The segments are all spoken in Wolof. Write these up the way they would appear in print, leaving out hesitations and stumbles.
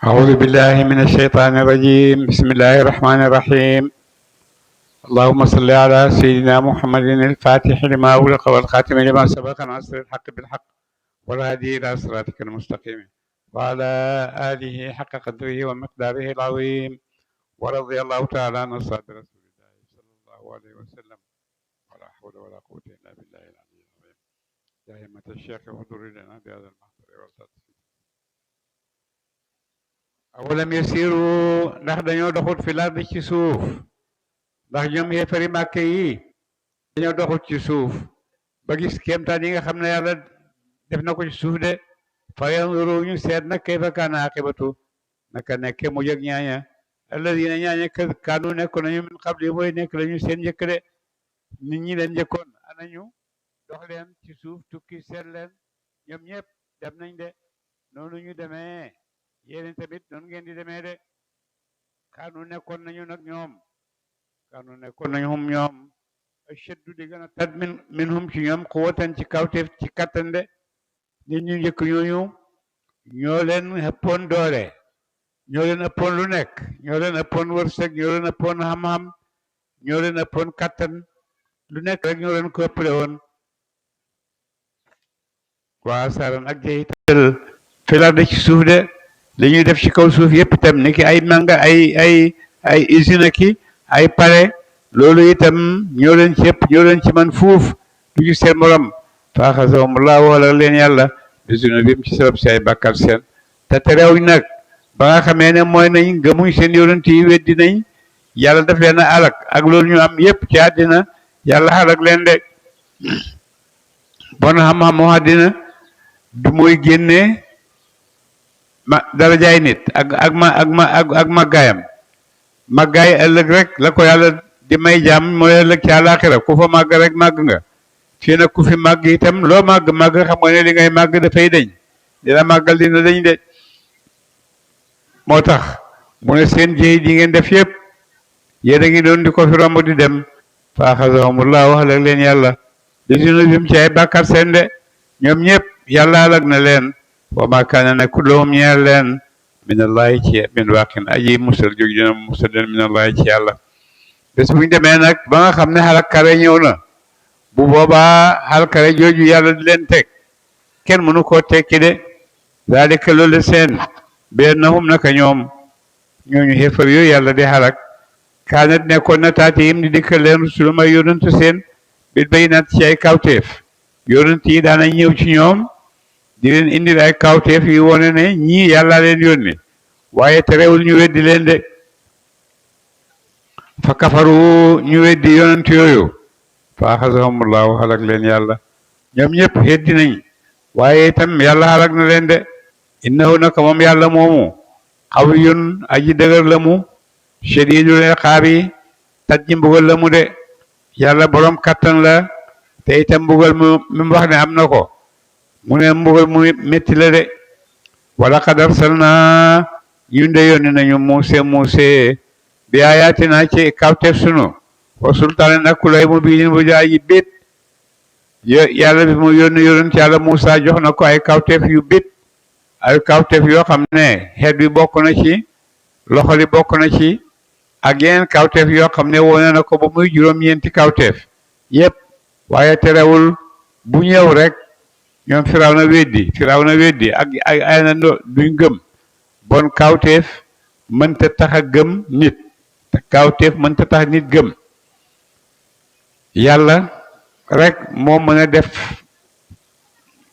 أعوذ بالله من الشيطان الرجيم بسم الله الرحمن الرحيم اللهم صل على سيدنا محمد الفاتح لما أغلق والخاتم لما سبق ناصر الحق بالحق والهادي إلى صراطك المستقيم وعلى آله حق قدره ومقداره العظيم ورضي الله تعالى عن أصحاب رسول الله صلى الله عليه وسلم ولا حول ولا قوة إلا بالله العلي العظيم يا همة الشيخ احضر لنا بهذا المحضر والتدفين awalam yasiru ndax dañoo doxut fi lardi ci suuf ndax ñoom yéefari Màkke yi dañoo doxut ci suuf ba gis kéemtaan yi nga xam ne yàlla def na ko ci suuf de fa yanzuru ñu seet nag kayfa kaana aqibatu naka nekke mu jëg ñaaña alladina ñaaña kaanu nekkoon nañu min qabli mooy nekk lañu seen njëkk de nit ñi leen njëkkoon anañu dox leen ci suuf tukki seet leen ñoom ñëpp dem nañ de noonu ñu demee yéen tamit noonu ngeen di demee de kaanu nekkoon nañu nag ñoom kaanu nekkoon nañu hum ñoom ashaddu di gën a tat min hum ci ñoom quwwatan ci kawteef ci kattan de nit ñu njëkk ñooñu ñoo leen ëppoon doole ñoo leen ëppoon lu nekk ñoo leen ëppoon wërsëg ñoo leen ëppoon xam-xam ñoo leen ëppoon kattan lu nekk rek ñoo leen ko ëppale woon waa saran ak jeexital filar de ci suuf de li ñuy def ci kaw suuf yëpp itam ni ki ay manga ay usine ki ay pare loolu itam ñoo leen ci ëpp ñoo leen ci man fuuf du ñu seen morom faaxasahum laa wala leen yàlla bisuna bim ci sabab si ay bàkkaar seen te terewuñ nag ba nga xamee ne mooy nañ gëmuñ seen yonent yi weddi nañ yàlla daf leen a alak ak loolu ñu am yëpp ci àddina yàlla alak leen de bon xam-xamu àddina du mooy génnee darajaay nit ak màggaayam màggaay ëllëg rek la ko yàlla di may jaam mooy ëllëg ci àllaaxira ku fa màgg rek màgg nga fii nag ku fi màgg itam loo màgg xam nga ne li ngay màgg dafay deñ dina màggal dina deñ de moo tax mu ne seen jéey di ngeen def yëpp yéen a ngi doon di ko fi romb di dem fa axasahumullah wax lag leen yàlla di sunu bim ci ay bàkkaar seen de ñoom ñëpp yàlla alag na leen wa maa kaana nekkul lahum ñeel leen minallahi ci min waaqin aji musal jóg dina musal leen minallahi ci yàlla bés bu ñu demee nag ba nga xam ne xalakare ñëw na bu boobaa xalakare jooju yàlla di leen teg kenn mënu koo tekki de zaalika loolu seen bi annahum naka ñoom ñooñu xéefar yooyu yàlla di xalak kaanat nekkoon na taatihim di dikkal leen rusulu may yonantu seen bil bayyinaat ci ay kawteef yonent yi daana ñëw ci ñoom di leen indil ay kawteef yu wone ne ñii yàlla leen yónni waaye terewul ñu weddi leen de fa kafaru ñu weddi yonent yooyu fa axasahumullahu xalak leen yàlla ñoom ñëpp weddi nañ waaye itam yàlla xalak na leen de innahu naka moom yàlla moomu xawiyun aji dëgër la mu shadidul iqaabi tat ñi mbugal la mu de yàlla borom kattan la te itam mbugal mu wax ne am na ko mu ne mbugal mu métti la de wala qad arsalna ñun de yónni nañu muuse bi ayatina ci kawteef sunu wa sultaanin ak kulay mu biinin bu jaaji bét yàlla bi mu yónni yonent yàlla Muusa jox na ko ay kawteef yu bét ay kawteef yoo xam ne xeet bi bokk na ci loxo li bokk na ci ak yeneen kawteef yoo xam ne wone na ko ba muy juróom-ñeenti kawteef yépp waaye terewul bu ñëw rek ñoom Firawna weddi ak ay na duñ gëm bon kawteef mënta tax a gëm nit te kawteef mënta tax nit gëm yàlla rek moo mën a def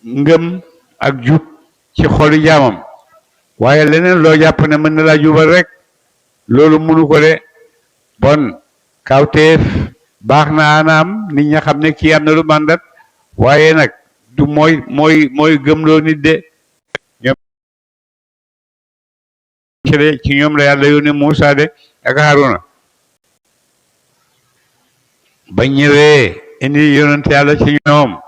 ngëm ak jub ci xolu jaamam waaye leneen loo jàpp ne mën na laa jubal rek loolu mënu ko de bon kawteef baax na anaam nit ña xam ne kii am na lu màndat waaye nag du mooy gëmloo nit de ñoom ci ñoom la yàlla yónni Muusa de ak Haruna ba ñëwee indi yonent yàlla ci ñoom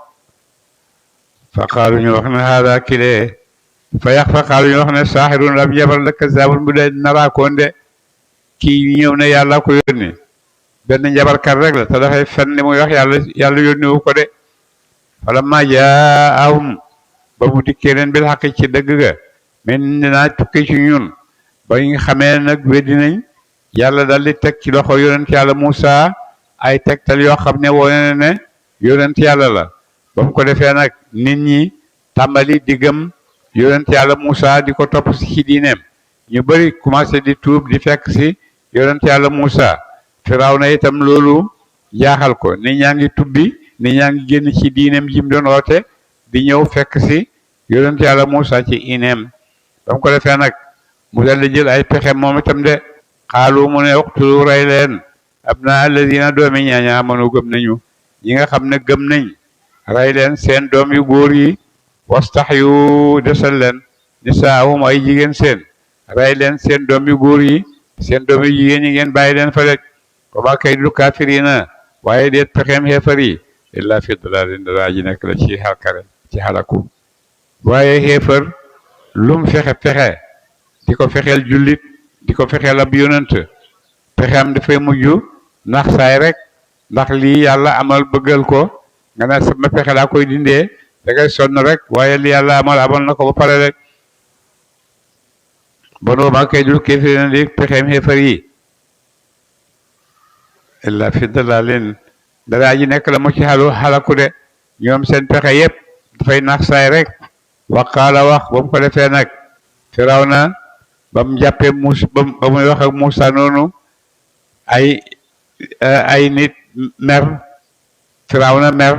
fa qaalu ñu wax ne haada kile fa qaalu ñu wax ne saaxirun ab jabar la kazaabun bu dee naraakoon de kii ñëw ne yàlla ko yónni benn njabarkat rek la te dafay fen li muy wax yàlla yónni wu ko de falammaa jaa'ahum ba mu dikkee leen bil xaqi ci dëgg ga min naa tukki ci ñun ba ñu xamee nag weddi nañ yàlla dal di teg ci loxo yonent yàlla Moussa ay tegtal yoo xam ne wone ne yonent yàlla la ba mu ko defee nag nit ñi tàmbali di gëm yonent yàlla Moussa di ko topp si ci diineem ñu bëri commencé di tuub di fekk si yonent yàlla Moussa Firawna itam loolu jaaxal ko nit ñaa ngi tubbi nit ñaa ngi génn ci diineem ji mu doon woote di ñëw fekk si yonent yàlla Moussa ci ineem ba mu ko defee nag mu dal di jël ay pexe moom itam de xaalu mu ne uqtulu rey leen abna alladina doomi ñaaña amanu gëm nañu ñi nga xam ne gëm nañ rey leen seen doom yu góor yi wastaxyu desal leen nisaahum ay jigéen seen rey leen seen doom yu góor yi seen doom yu jigéen yi ngeen bàyyi leen fa rek wa maa kaydul kaafiriina waaye deet pexeem xeefar yi illa fi dalaalin dara ji nekk la ci xalkare ci xalaku waaye xeefar lum fexe pexe di ko fexeel jullit di ko fexeel ab yonent pexeem dafay mujj ndax saay rek ndax lii yàlla amal bëggal ko nga ne sama pexe laa koy dindee da ngay sonn rek waaye li yàlla amal na ko ba pare rek bon wa maa kaydul kaafiriina di pexeem xeefar yi illa fi dalaalin dara ji nekk la mu ci xalaku de ñoom seen pexe yépp dafay nax saay rek waqaala wax ba mu ko defee nag Firawna ba mu jàppee ba muy wax ak Moussa noonu ay nit mer Firawna mer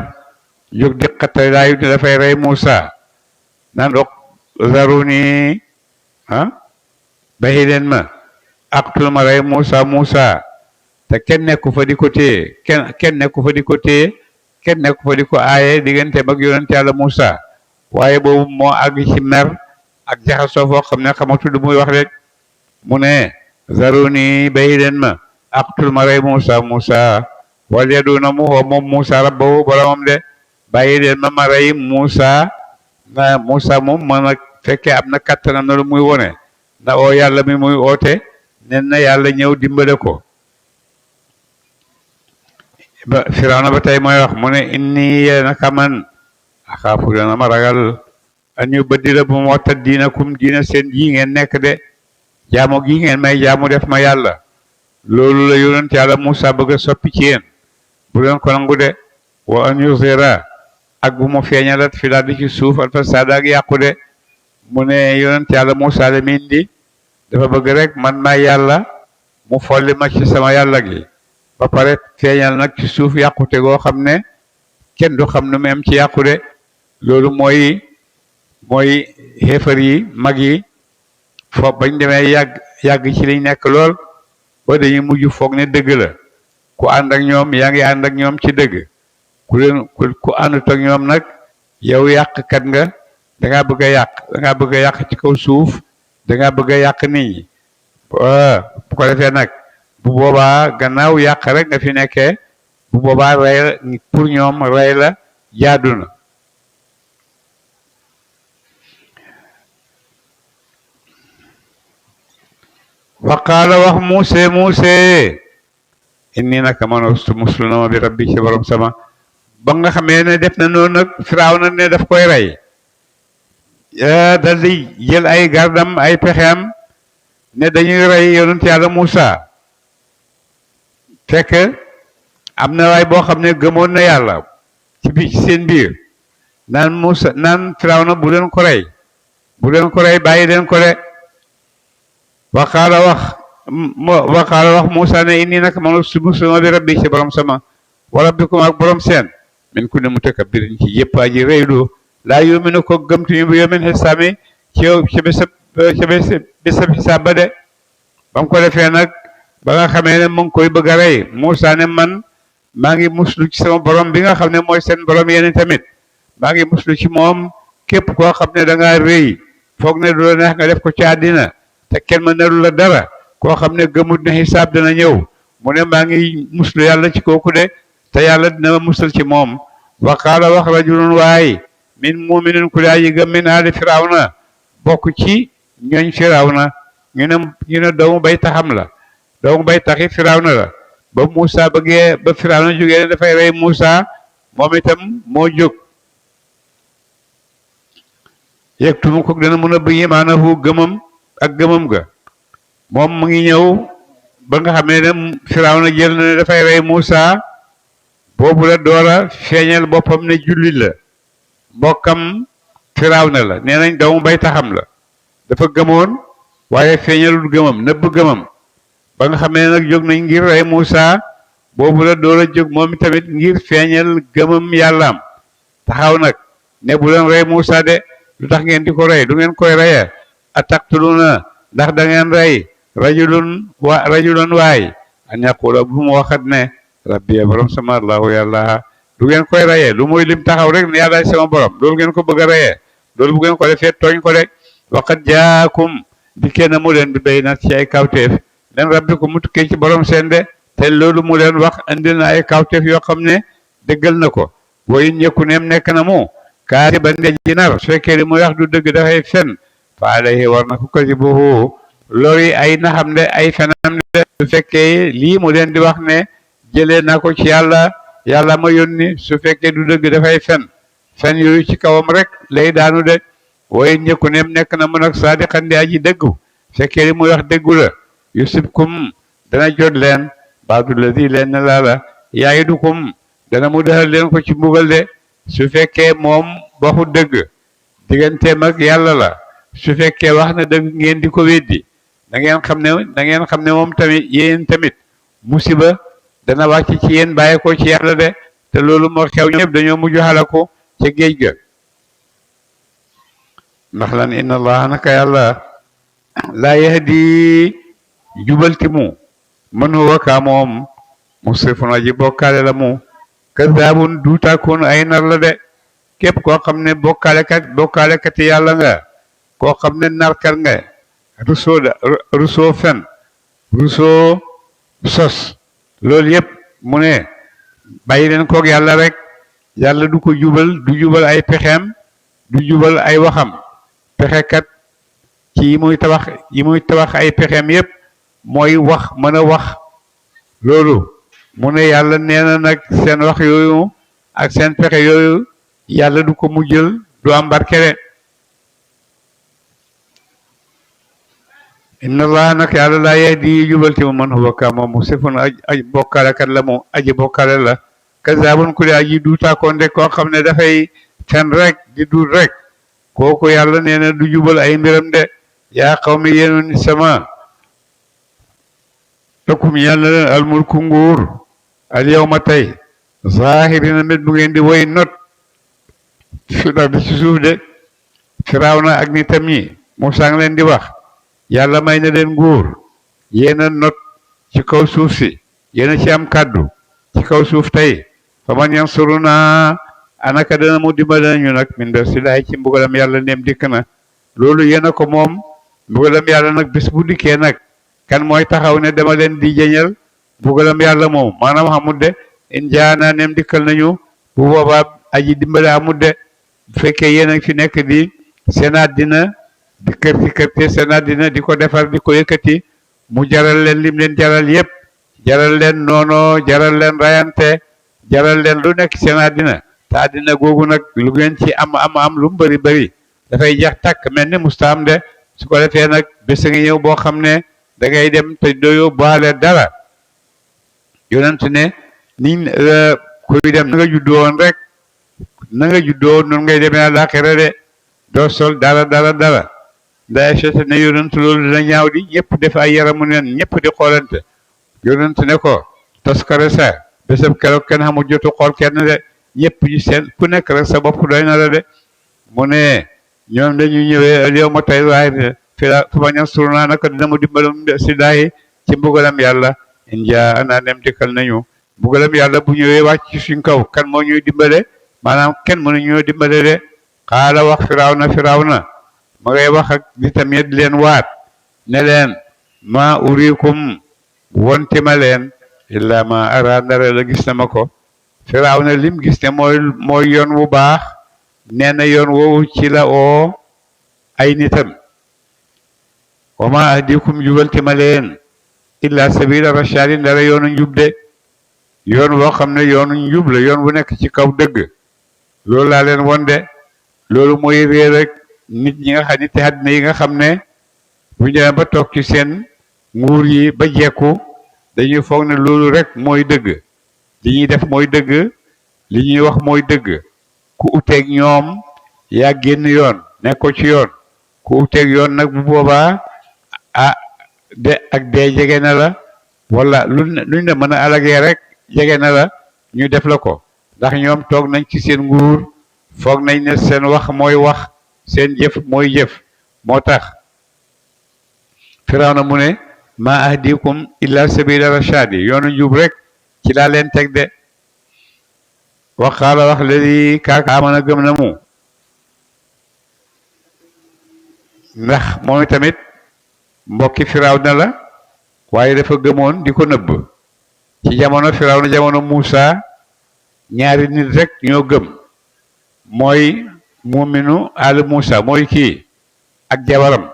jóg di xattalaayu ni dafay rey Moussa naan zaruni bàyyi leen ma aqtul ma rey Moussa te kenn nekku fa di ko téye kenn nekku fa di ko téye kenn nekku fa di ko aaye diggante mag yonent yàlla Moussa waaye boobu moo àgg ci mer ak jaxasoo foo xam ne xamatu du muy wax rek mu ne zaruni bàyyi leen ma aqtul ma rey Moussa wala yaduna mu xoo moom Moussa rabbahu boromam de bàyyi leen ma rey Moussa na Moussa moom man a fekkee am na kattanam na lu muy wone na oo yàlla mi muy oote nen na yàlla ñëw dimbale ko ba Firawna ba tey mooy wax mu ne inni naka man axaafu dana ma ragal an yubaddila bu ma wattat diinakum diina seen ji ngeen nekk de jaamu gi ngeen may jaamu def ma yàlla loolu la yonent yàlla Moussa bëgg a soppi ci yéen bu leen ko nangu de wa an yuzira ak bu mu feeñalat fi daal di ci suuf al fasaad ak yàqu de mu ne yonent yàlla Moussa la min di dafa bëgg rek man maa yàlla mu folli ma ci sama yàlla gi ba pare feeñal nag ci suuf yàqute goo xam ne kenn du xam nu mu am ci yàqute loolu mooy xeefar yi mag yi foog bañ demee yàgg ci liñ nekk lool ba dañuy mujj foog ne dëgg la ku ànd ak ñoom yaa ngi ànd ak ñoom ci dëgg ku àndut ak ñoom nag yow yàqkat nga dangaa bëgg a yàq ci kaw suuf dangaa bëgg a yàq nit ñi bu ko defee nag bu boobaa gannaaw yàq rek nga fi nekkee bu boobaa rey pour ñoom rey la jaadu na waqaala wax muuse inni naka man muslu na ma bi rabbi ci borom sama ba nga xamee ne def na noonu nag Firawna ne daf koy rey dal di jël ay gardam ay pexeem ne dañuy rey yonent yàlla Moussa fekk am na waay boo xam ne gëmoon na yàlla ci seen biir naan Firawna bu leen ko rey bàyyi leen ko de waqaala wax Moussa ne inni nag man muslima bi rabbi ci borom sama wa rabbikum ak borom seen min kulli mutakabbirin ci yëpp aji rëylu laa yuminu ko gëmtuñu bu yawmil hisaami ci bésab xisaab ba de ba mu ko defee nag ba nga xamee ne mu ngi koy bëgg a rey Moussa ne man maa ngi muslu ci sama borom bi nga xam ne mooy seen borom yéen tamit maa ngi muslu ci moom képp koo xam ne da ngaa rëy foog ne du la neex nga def ko ci àddina te kenn ma nerul la dara koo xam ne gëmut ne xisaab dana ñëw mu ne maa ngi muslu yàlla ci kooku de te yàlla dina ma musal ci moom wa qaala wax rajulun waay min muminin ku daa yi gëm min aali Firawna bokk ci ñooñ Firawna ñu ne doomu bay taxam la doomu bay taxi Firawna la ba Moussa bëggee ba Firawna jógee ne dafay rey Moussa moom itam moo jóg yegtumu ko dana mën a bëgg maanaam gëmam ak gëmam ga moom mu ngi ñëw ba nga xamee ne Firawna jël na ne dafay rey Muusa boobu la doora feeñal boppam ne jullit la mbokkam Firawna la nee nañ doomu bay taxam la dafa gëmoon waaye feeñalul gëmam nëbb gëmam ba nga xamee nag jóg nañ ngir rey Muusa boobu la doora jóg moom tamit ngir feeñal gëmam yàllaam taxaw nag ne bu leen rey Muusa de lu tax ngeen di ko rey du ngeen koy reyee ataqtuluuna ndax da ngeen rey rajulun waay an yaqula bu mu waxat ne rabbi borom sama allahu yàlla du ngeen koy reyee lu muy lim taxaw rek ne yàlla sama borom loolu ngeen ko bëgg a reyee loolu bu ngeen ko defee tooñ ko de waqad jaakum dikkee na mu leen bi bayyinaat ci ay kawteef leen rabbi ko mu tukkee ci borom seen de te loolu mu leen wax indi na ay kawteef yoo xam ne dëggal na ko woyin ñëkku neem nekk na mu kaatiban ji nar su fekkee li muy wax du dëgg dafay fen fa alayhi war na ko kadibuhu loolu ay naxam de ay fenam de su fekkee lii mu leen di wax ne jëlee na ko ci yàlla ma yónni su fekkee du dëgg dafay fen yooyu ci kawam rek lay daanu de woyin ñëkku neem nekk na mu nag saadiqan di aji dëggu fekkee li muy wax dëggu la yusibkum dana jot leen baadu ladi leen na laala yaidukum dana mu defal leen ko ci mbugal de su fekkee moom waxu dëgg digganteem ak yàlla la su fekkee wax na dëgg ngeen di ko weddi da ngeen xam ne moom tamit yéen tamit musiba dana wàcc ci yéen bàyyi ko ci yàlla de te loolu moo xew ñëpp dañoo mujj xalaku ca géej ga ndax lan inna allaha naka yàlla laa yahdi jubalti mu man huwa kaa moom musrifun aji bokkaale la mu kazaabun duutaakoon ay nar la de képp koo xam ne bokkaalekati yàlla nga koo xam ne narkat nga rusoo fen rusoo sos loolu yëpp mu ne bàyyi leen koog yàlla rek yàlla du ko jubal du jubal ay pexeem du jubal ay waxam pexekat ci yi muy tabax ay pexeem yëpp mooy wax mën a wax loolu mu ne yàlla nee na nag seen wax yooyu ak seen pexe yooyu yàlla du ko mujjal du am barkere inna allah nag yàlla laa yahdi jubalti mu man huwa kaa moom musrifun aji bokkaalekat la mu aji bokkaale la kazaabun ku di aji duutaakoon de koo xam ne dafay fen rek di duut rek kooku yàlla nee na du jubal ay mbiram de yaa qawmi yéen sama lakum yàlla leen almulku nguur al yawma tey zahirina mit bu ngeen di woy not fi di ci suuf de Firawna ak nitam ñi Musaa ngi leen di wax yàlla may na leen nguur yéen a not ci kaw suuf si yéen a ci am kàddu ci kaw suuf tey fa man yansuruna anaka dana mu dimbale nañu nag min ba si laay ci mbugalam yàlla neem dikk na loolu yéen a ko moom mbugalam yàlla nag bés bu dikkee nag kan mooy taxaw ne dama leen di jëñal mbugalam yàlla moom maanaam xamut de in jaana neem dikkal nañu bu boobaa aji dimbale amut de bu fekkee yéen a fi nekk di seen àddina di kërti seen àddina di ko defar di ko yëkkati mu jaral leen lim leen jaral yépp jaral leen noono jaral leen rayante jaral leen lu nekk seen àddina te àddina googu nag lu ngeen ci am lu mu bëri dafay jeex tàkk mel ni mustaam de su ko defee nag bés nga ñëw boo xam ne da ngay dem te doyoo baale dara yonent ne niñ kuy dem na nga juddoo woon rek na nga juddoo noonu ngay demee àllaaxira de doo sol dara nday seete ne yonent loolu dina ñaaw di ñëpp def ay yaramu neen ñëpp di xoolante yonent ne ko toskare sa bésab keroog kenn xamul jotu xool kenn de ñëpp ñu seen ku nekk rek sa bopp doy na la de mu ne ñoom dañu ñëwee al yawma tey waaye fa man yansurunaa naka dina mu dimbalam si daayi ci mbugalam yàlla in jaa'anaa nem dikkal nañu mbugalam yàlla bu ñëwee wàcc ci suñ kaw kan moo ñuy dimbale maanaam kenn mënu ñoo dimbale de xaala wax firawna ma ngay wax ak nitam ya di leen waat ne leen ma urikum wonti ma leen illa ma ara ndara la gis na ma ko firawna lim gis ne mooy yoon wu baax nee na yoon woowu ci la oo ay nitam wa ma ahdikum jubalti ma leen illa sabila rashadi ndara yoonu njub de yoon woo xam ne yoonu njub la yoon bu nekk ci kaw dëgg loolu laa leen won de loolu mooy réer rek nit ñi nga xam nit àddina yi nga xam ne bu ñu demee ba toog ci seen nguur yi ba jekku dañuy foog ne loolu rek mooy dëgg li ñuy def mooy dëgg li ñuy wax mooy dëgg ku uteeg ñoom yaa génn yoon nekkoo ci yoon ku uteeg yoon nag bu boobaa ah de ak dee jege na la wala luñ la mën a alagee rek jege na la ñu def la ko ndax ñoom toog nañ ci seen nguur foog nañ ne seen wax mooy wax seen jëf mooy jëf moo tax Firawna mu ne ma ahdikum illa sabila rashadi yoonu njub rek ci laa leen teg de waqaala wax ladi kaaka amana gëm na mu ndax moom tamit mbokki Firawna la waaye dafa gëmoon di ko nëbb ci jamono Firawna jamono Muusa ñaari nit rek ñoo gëm mooy muuminu al Muusa mooy kii ak jabaram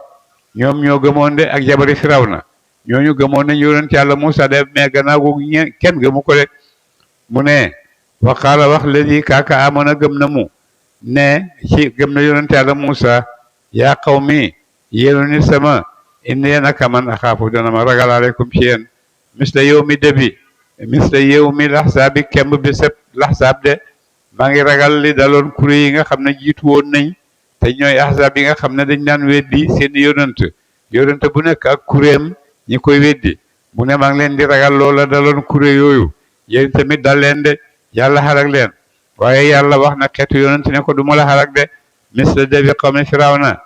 ñoom ñoo gëmoon de ak jabari Firawna ñooñu gëmoon nañ yonent Yàlla Muusa de mais gannaaw googu kenn gëmu ko de mu ne waqaala wax ladi kaaka amana gëm na mu ne ci gëm na yonent Yàlla Muusa yaa qawmi yéenu nit sama inni naka man axaafu dana ma ragal aleykum ci yéen misla yawmi dabi misla yawmi laxsaabi kemb bi sëb laxsaab de maa ngi ragal li daloon kuréel yi nga xam ne jiitu woon nañ te ñooy ahzaab yi nga xam ne dañ daan weddi seen yonent bu nekk ak kuréem ñi koy weddi mu ne maa ngi leen di ragal loola daloon kuréel yooyu yéen tamit dal leen de yàlla xarak leen waaye yàlla wax na xeetu yonent ne ko du ma la xarak de misla dabi qawmi Firawna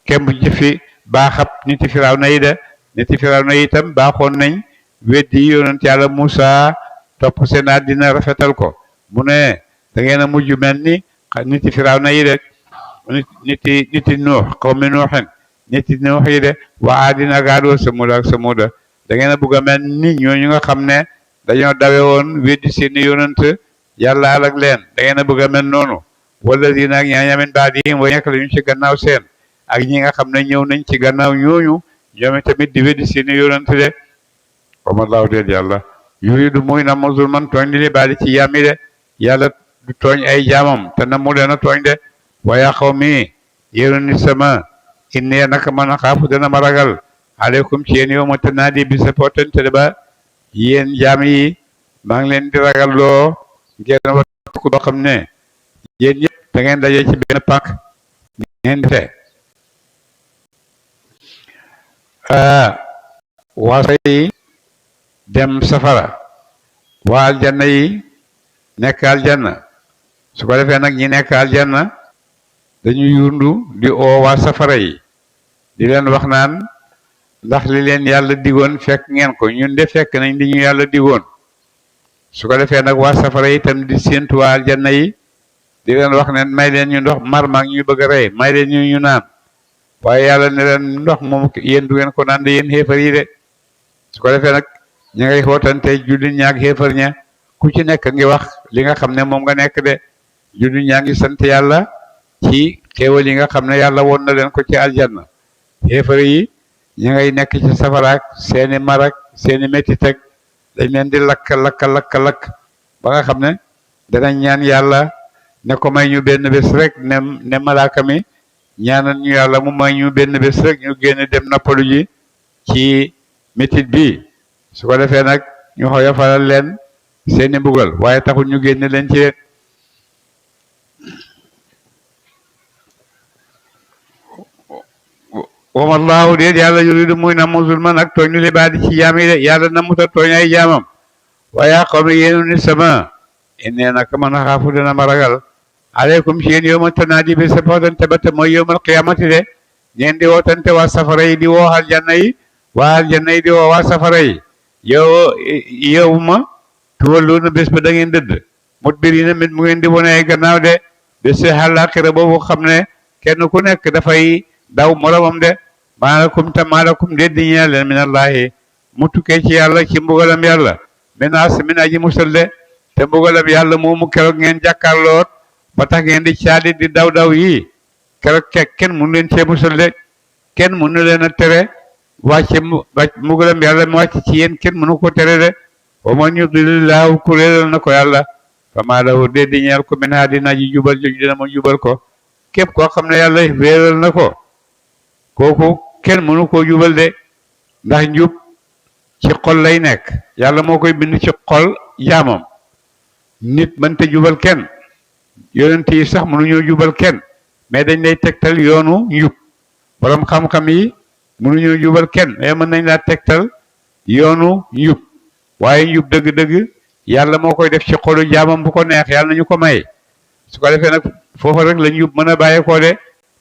kemb jëfi baaxab niti Firawna yi de niti Firawna yi itam baaxoon nañ weddi yonent Yàlla Muusa topp seen àddina rafetal ko mu ne da ngeen a mujj mel ni niti Firawna yi de niti Nuux qawmi Nuuxin niti Nuux yi de waa àddina gaadoo Samuuda ak Samuuda da ngeen a bugg a mel ni ñooñu nga xam ne dañoo dawe woon weddi seeni yonent yàlla alag leen da ngeen a bëgg a mel noonu wala dina ak ñaaña min baadihim wa nekk la ñu ci gannaaw seen ak ñi nga xam ne ñëw nañ ci gannaaw ñooñu ñoom tamit di weddi seeni yonent de wamallaahu déet yàlla yuridu muy na ma zulman tooñ li baadi ci yàmmi de yàlla du tooñ ay jaamam te na mu leen a tooñ de waaye xaw mi yéenu nit sama innee naka man a xaafu dana ma ragal aleykum ci yéen yow ma tanaadi bi sa potante de ba yéen jaam yi maa ngi leen di ragal loo ngeen wattu doo xam ne yéen ñëpp da ngeen daje ci benn pàkk ngeen defee waa say dem safara waa aljanna yi nekk aljanna su ko defee nag ñi nekk aljanna dañu yundu di oo waa safara yi di leen wax naan ndax li leen yàlla digoon fekk ngeen ko ñun de fekk nañ li ñu yàlla digoon su ko defee nag waa safara yi itam di séentu waa aljanna yi di leen wax ne may leen ñu ndox mar maag ñu bëgg a rey may leen ñu naan waaye yàlla ne leen ndox moom yéen du ngeen ko naan de yéen xéefar yi de su ko defee nag ña ngay xootante jullit ñaag xéefar ña ku ci nekk ngi wax li nga xam ne moom nga nekk de jullit ñaa ngi sant yàlla ci xéewal yi nga xam ne yàlla woon na leen ko ci aljanna xéefar yi ña ngay nekk ci safaraak seeni marak seeni métit ak dañ leen di lakk ba nga xam ne danañ ñaan yàlla ne ko may ñu benn bés rek ne malaaka mi ñaanal ñu yàlla mu may ñu benn bés rek ñu génn dem nappalu ji ci métit bi su ko defee nag ñu xoyofalal leen seeni mbugal waaye taxul ñu génn leen ci wamallaahu déet yàlla yuridu muy na mu zulman ak tooñ li baadi ci jaam yi de yàlla na muta tooñ ay jaamam waaye qawmi yéenu ni sama innee naka man xaafu dana ma ragal aleykum ci yéen yowma tanaadi bi sa wootante ba te mooy yowmal qiyaamati de ngeen di wootante waa safara yi di woo aljanna yi waa aljanna yi di woo waa safara yi yow ma tuwalluuna bés ba da ngeen dëdd mudbiriina mit mu ngeen di wone ay gannaaw de bés àllaaxira boobu xam ne kenn ku nekk dafay daw moromam de maalakum déet di ñeel leen minallaahi mu tukkee ci yàlla ci mbugalam yàlla min aji musal de te mbugalam yàlla moomu keroog ngeen jàkkaarloot ba tax ngeen di caadi di daw yi keroog kenn mënu leen cee musal de kenn mënu leen a tere wàcce mbugalam yàlla mu wàcc ci yéen kenn mënu ko tere de wa man yudlilillaahu ku réeral na ko yàlla fa maa lahu déet di ñeel ko min haadin aji jubal jooju dina ma jubal ko képp koo xam ne yàlla réeral na ko kooku kenn mënu koo jubal de ndax njub ci xol lay nekk yàlla moo koy bind ci xol jaamam nit mënta jubal kenn yonent yi sax mënuñoo jubal kenn mais dañ lay tegtal yoonu njub borom xam-xam yi mënuñoo jubal kenn mais mën nañ laa tegtal yoonu njub waaye njub dëgg-dëgg yàlla moo koy def ci xolu jaamam bu ko neex yàlla nañu ko may su ko defee nag foofa rek la njub mën a bàyyeekoo de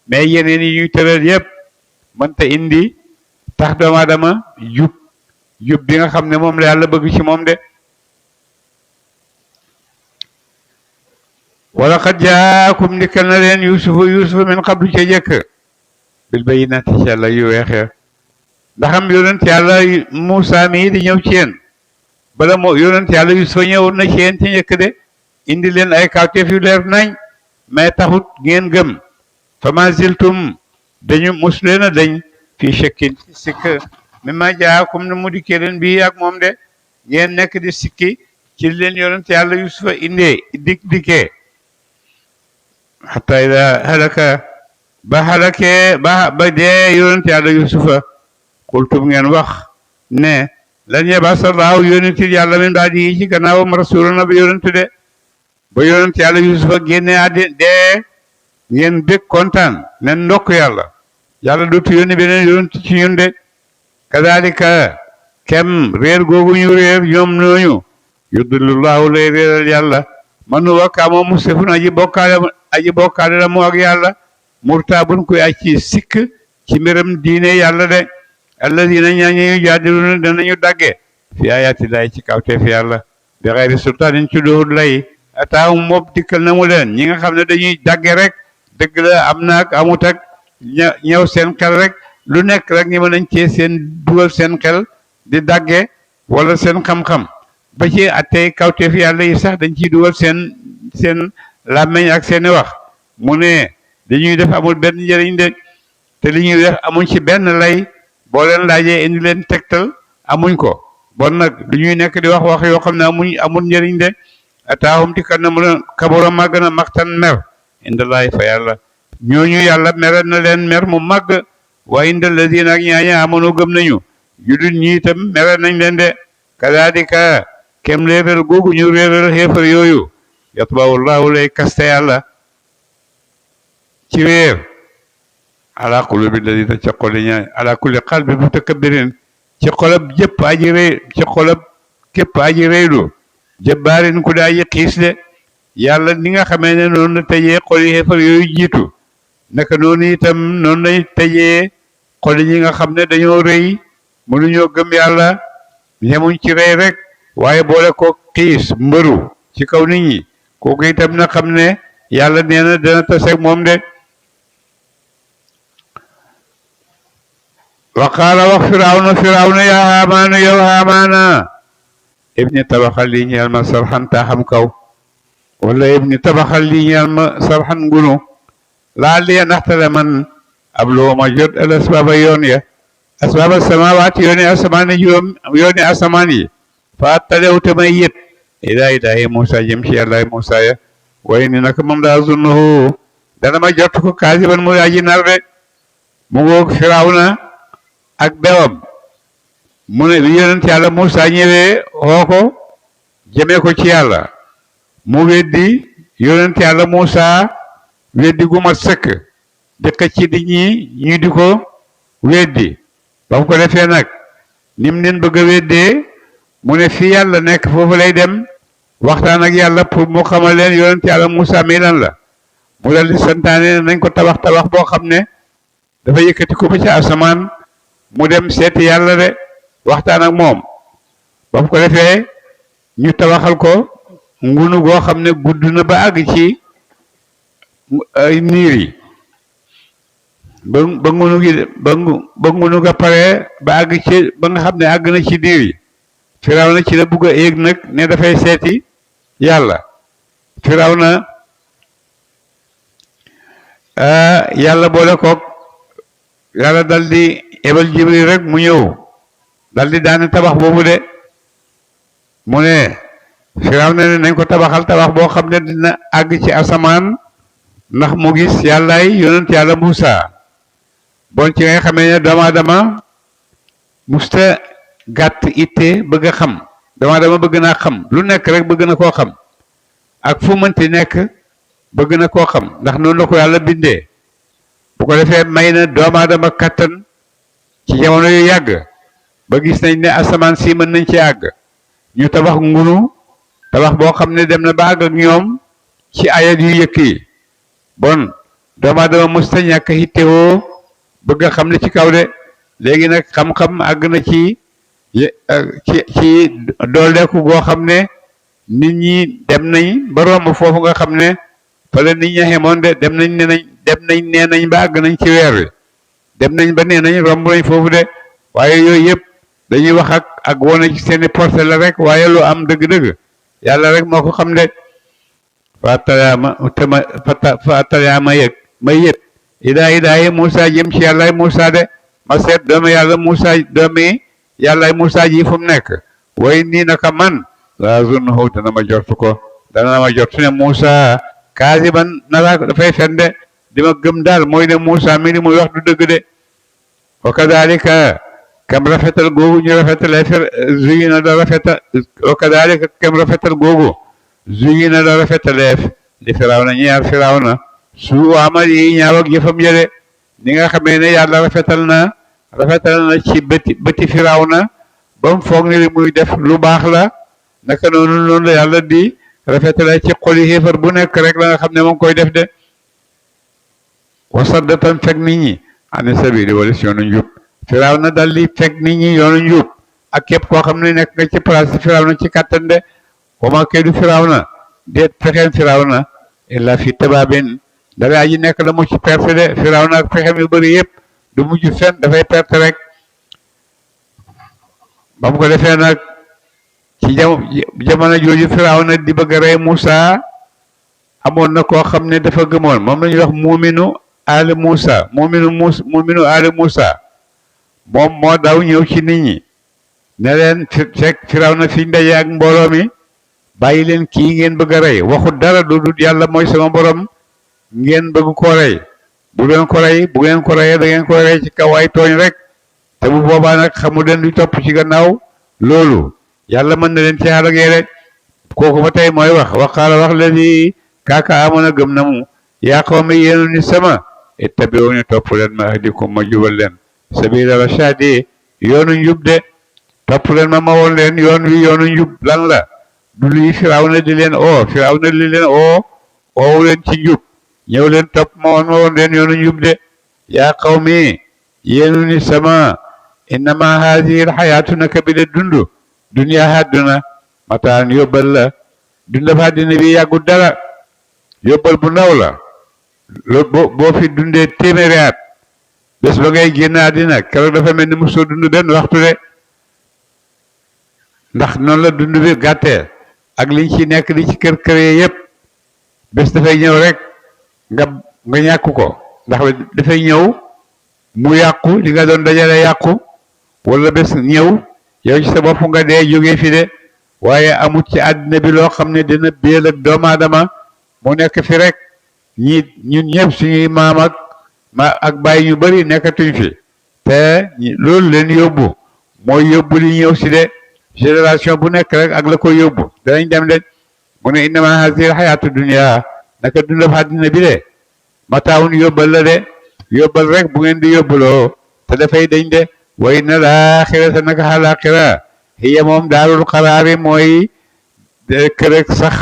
mais yeneen yi ñuy tëral yépp mënta indi tax doomu aadama jub bi nga xam ne moom la yàlla bëgg ci moom de wala qad jaakum ndikkal na leen yusufa min qablu ca jëkk bil bayyinaati ci yàlla yu weexee ndaxam yonent yàlla Muusaa mii di ñëw ci yéen bala moo yonent yàlla yusufa ñëwoon na ci yéen ci njëkk de indi leen ay kawteef yu leer nañ mais taxut ngeen gëm fama ziltum dañu mos leen a dañ fii shakkin ci sikk mimma jaakum ne mu dikkee leen bii ak moom de ngeen nekk di sikki ci leen yonent yàlla yusufa indee dikkee hatta ida halaka ba halakee ba dee yonent yàlla yusufa qultum ngeen wax ne lan yabasa laahu yonentil yàlla min baadi ci gannaawam rasulan ba yonent de ba yonent yàlla yusufa génne àddina dee ngeen bég kontaan nen ndokk yàlla dootu yónni beneen yonent ci ñun de kadalika kem réer googu ñu réer ñoom ñooñu yudillullahu lay réeral yàlla man huwa kaamoo musrifun aji bokkaale la mu ak yàlla murtaabun kuy aj ci sikk ci mbiram diine yàlla de alladina ñaañu jaadiluna danañu dagge fi ayatillahi ci kawteef yàlla bi xayri sultaanin ci dohut lay ataahum moom dikkal na mu leen ñi nga xam ne dañuy dagge rek dëgg la am naag amut ak ñëw seen xel rek lu nekk rek ñi mën nañ cee seen dugal seen xel di dagge wala seen xam-xam ba ci attey kawteef yàlla yi sax dañ ciy dugal seen làmmeñ ak seeni wax mu ne dañuy def amul benn njëriñ de te li ñuy def amuñ ci benn lay boo leen laajee indi leen tegtal amuñ ko bon nag du ñuy nekk di wax yoo xam ne amul njëriñ de ataahum dikkat na mu leen kabura màgg na maxtan mer indallaahi fa yàlla ñooñu yàlla mere na leen mer mu màgg wa inda ladina ak ñaaña amono gëm nañu judul ñi itam mere nañ leen de kadalika kem réeral googu ñu réeral xéefar yooyu yatbawullahu lay kaste yàlla ci réer ala qulubi ladina ca xoli ñaa ala kulli qalbi mutakabbirin ci xolab jëpp aji réy ci xolab képp aji réylu jëbbaarin ku daa aji xiis de yàlla ni nga xamee ne noonu la tëjee xoli xéefar yooyu jiitu naka noonu itam noonu lañ tëjee xoli ñi nga xam ne dañoo rëy mënuñoo gëm yàlla ñemuñ ci rëy rek waaye boole ko xiis mbëru ci kaw nit ñi kooku itam na xam ne yàlla nee na dana taseeg moom de wa qaala wax firawna yaa haamaanu yow haamaana ibni tabaxal lii ñeel ma sarxan taaxam kaw wala ibni tabaxal lii ñeel ma sarxan ngunu laa liya ndaxtale man ab loo ma jot al asbaaba yoon ya asbaaba samawaati yooni asamaan yi juróom yooni asamaan yi fa talew te may yët ilaahi Muusa jëm ci yàlla Muusa ya waaye ni nag moom daa zunnuhu dana ma jot ko kaasiban mu aji nar de mu ngoog firawna ak bewam mu ne bi yonent yàlla Muusa ñëwee xoo ko jëmee ko ci yàlla mu weddi yonent yàlla Muusa weddi gu mat sëkk di xëcc di ñi di ko weddi ba mu ko defee nag nim leen bëgg a weddee mu ne fii yàlla nekk foofu lay dem waxtaan ak yàlla pour mu xamal leen yonent yàlla Muusa mi lan la mu dal di santaane nañ ko tabax boo xam ne dafa yëkkati ko ba ci asamaan mu dem seeti yàlla de waxtaan ak moom ba mu ko defee ñu tabaxal ko ngunu goo xam ne gudd na ba àgg ci niir yi ba ngunu gi ba ngunu ga pare ba àgg ci ba nga xam ne àgg na ci niir yi Firawna ci la bugg a yéeg nag ne dafay seeti yàlla Firawna yàlla boole koog yàlla dal di ebal Jibril rek mu ñëw dal di daane tabax boobu de mu ne Firawna ne nañ ko tabaxal tabax boo xam ne dina àgg ci asamaan ndax mu gis yàllaay yonent yàlla Muusa bon ci nga xamee ne doomu aadama musta gàtt itte bëgg a xam doomu aadama bëgg naa xam lu nekk rek bëgg na koo xam ak fu mënti nekk bëgg na koo xam ndax noonu la ko yàlla bindee bu ko defee may na doomu aadama kattan ci jamono yu yàgg ba gis nañ ne asamaan si mën nañ ci àgg ñu tabax ngunu tabax boo xam ne dem na ba àgg ak ñoom ci ayat yu yëkk yi bon doomu aadama musta ñàkk hittewoo bëgg a xam ne ci kaw de léegi nag xam-xam àgg na ci dooleeku goo xam ne nit ñi dem nañ ba romb foofu nga xam ne fa la nit ña xemoon de dem nañ nee nañ ba àgg nañ ci weer wi dem nañ ba nee nañ romb nañ foofu de waaye yooyu yëpp dañuy wax ak wone ci seeni porte la rek waaye lu am dëgg-dëgg yàlla rek moo ko xam de fa ataliama ma yët idaa Moussa jëm ci yàllaay Moussa de ma seet doomi yàlla Moussa doomi yàllaay Moussa ji fu mu nekk way nii naka man la zunnahu dana ma jortu ne Moussa kaasiban nara dafay fen de di ma gëm daal mooy ne Moussa mi ni muy wax du dëgg de wa kadalika kam rafetal googu ñu rafetale zuyina da rafetal wa kadalika kam rafetal googu zuyina da rafetaleef li Firawna ñaar Firawna su amal yi ñaaw ak jëfam yële ni nga xamee ne yàlla rafetal na ci bëti Firawna ba mu foog ne li muy def lu baax la naka noonu la yàlla di rafetale ci xoli xéefar bu nekk rek la nga xam ne moom koy def de wasaddatan fekk nit ñi ani sabili wala si yoonu njub Firawna dal di fekk nit ñi yoonu njub ak képp koo xam ne nekk nga ci place Firawna ci kàttan de wama kaydu Firawna déet fexeen Firawna illa fi tabaabin dara aji nekk la mu ci perte de Firawna ak fexem yu bëri yëpp du mujj fen dafay perte rek ba mu ko defee nag ci jamono jooju Firawna di bëgg a rey Moussa amoon na koo xam ne dafa gëmoon moom la ñuy wax muuminu ali Moussa muuminu ali Moussa moom moo daw ñëw ci nit ñi ne leen fekk Firawna fi ndaje ak mbooloo mi bàyyi leen kii ngeen bëgg a rey waxut dara du dul yàlla mooy sama borom ngeen bëgg koo rey bu ngeen ko reyee da ngeen ko rey ci kaw ay tooñ rek te bu boobaa nag xamu leen di topp ci gannaaw loolu yàlla mën na leen ci xalagee rek kooku ba tey mooy wax waxaala wax la ni kaaka amoon a gëm na mu yaa qawmi yéenu ni sama ittabi'uuni topp leen ma ahdikum ma jubal leen sabila rashadi yoonu njub de topp leen ma woon leen yoon wi yoonu njub lan la du lii Firawna di leen oowu leen ci njub ñëw leen topp ma woon leen yoonu njub de yaa qawmi yéenu ni sama innama haadihi alxayaatu naka bi de dundu duniya hadduna mataan yóbbal la dunda fa àddina bi yàggu dara yóbbal bu ndaw la boo fi dundee téeméeri at bés ba ngay génn àddina keroog dafa mel ni mosoo dund benn waxtu de ndax noonu la dund bi gàttee ak liñ ci nekk di ci kër kër yëpp bés dafay ñëw rek nga ñàkk ko ndax dafay ñëw mu yàqu li nga doon dajale yàqu wala bés ñëw yow ci sa bopp nga dee jógee fi de waaye amut ci àddina bi loo xam ne dina béel ak doomu aadama mu nekk fi rek ñun ñëpp suñuy maam ak bàyyi ñu bëri nekkatuñ fi te loolu leen yóbbu mooy yóbbu li ñëw si de génération bu nekk rek ak la koy yóbbu danañ dem de mu ne innama hazihi alxayaatu dunya naka dunda fa àddina bi de mataawun yóbbal la de yóbbal rek bu ngeen di yóbbuloo te dafay dañ de wa inna laaxirata naka xalaaxira hiya moom daarul xaraari mooy kër ak sax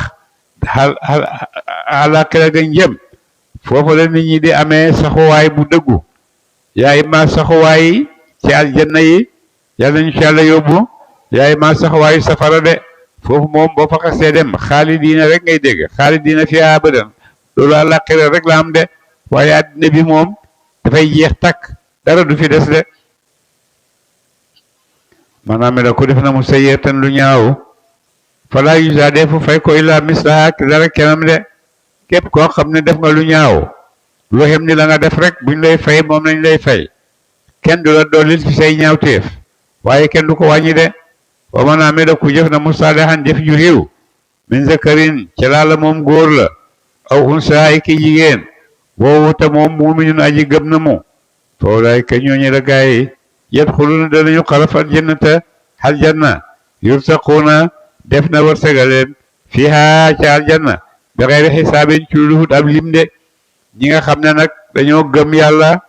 xalaaxira ga njëm foofu la nit ñi di amee saxuwaay bu dëggu yaay ma saxuwaay ci aljanna yi yàlla ñu ci yàlla yóbbu yaay ma saxuwaayu safara de foofu moom boo fa xasee dem xaalidiina rek ngay dégg xaalidiina fiihaa abadan loolu àllaaxira rek la am de waaye àddina bi moom dafay jeex takk dara du fi des de maanaam la ko def na mu sayyatan lu ñaaw falaa yujzaa defu fay ko illaa mislahaa dara kenam de képp koo xam ne def nga lu ñaaw lu xem ni la nga def rek buñ lay fay moom lañ lay fay kenn du la dollil ci say ñaawteef waaye kenn du ko wàññi de wa man amila ku jëf na mu saalihan jëf ju xiw min zakarin ca laala moom góor la aw unsaa ki jigéen woowu te moom muuminun aji gëm na mu fa ulaa'ika ñooñu la gaa yi yadxuluuna danañu xarafal jannata aljanna yursaquuna def na wërsëgaleen fiihaa ca aljanna bi xayri xisaabin ci lu ab lim de ñi nga xam ne nag dañoo gëm yàlla